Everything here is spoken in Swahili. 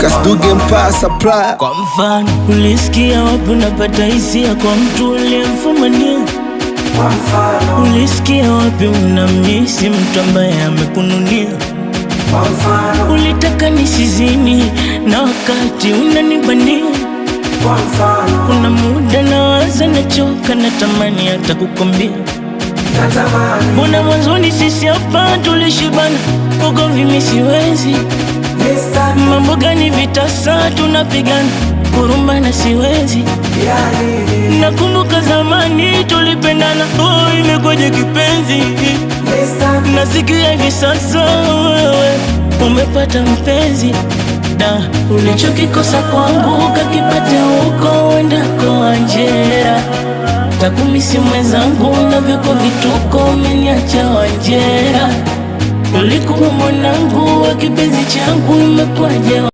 Lucas Duge Empire Supplier. Kwa mfano, ulisikia wapi unapata hisia kwa mtu uliyemfumania? Ulisikia wapi unamisi mtu ambaye amekununia? Ulitaka nisizini na wakati unanibania. Kuna muda nawaza, nachoka, natamani hata kukwambia. Mbona mwanzoni sisi hapa tulishibana, ugomvi mimi siwezi. Mambo gani vitasa tunapigana, kurumbana siwezi. Nakumbuka zamani tulipendana, oh, imekwaje kipenzi? Nasikia hivi sasa wewe umepata mpenzi, da ulichokikosa kwangu kakipate huko uendako Anjera. Takumisi mwenzangu na vyako vituko, umeniacha Wanjera. Ulikuwa mwanangu wa kipenzi changu, imekwaje?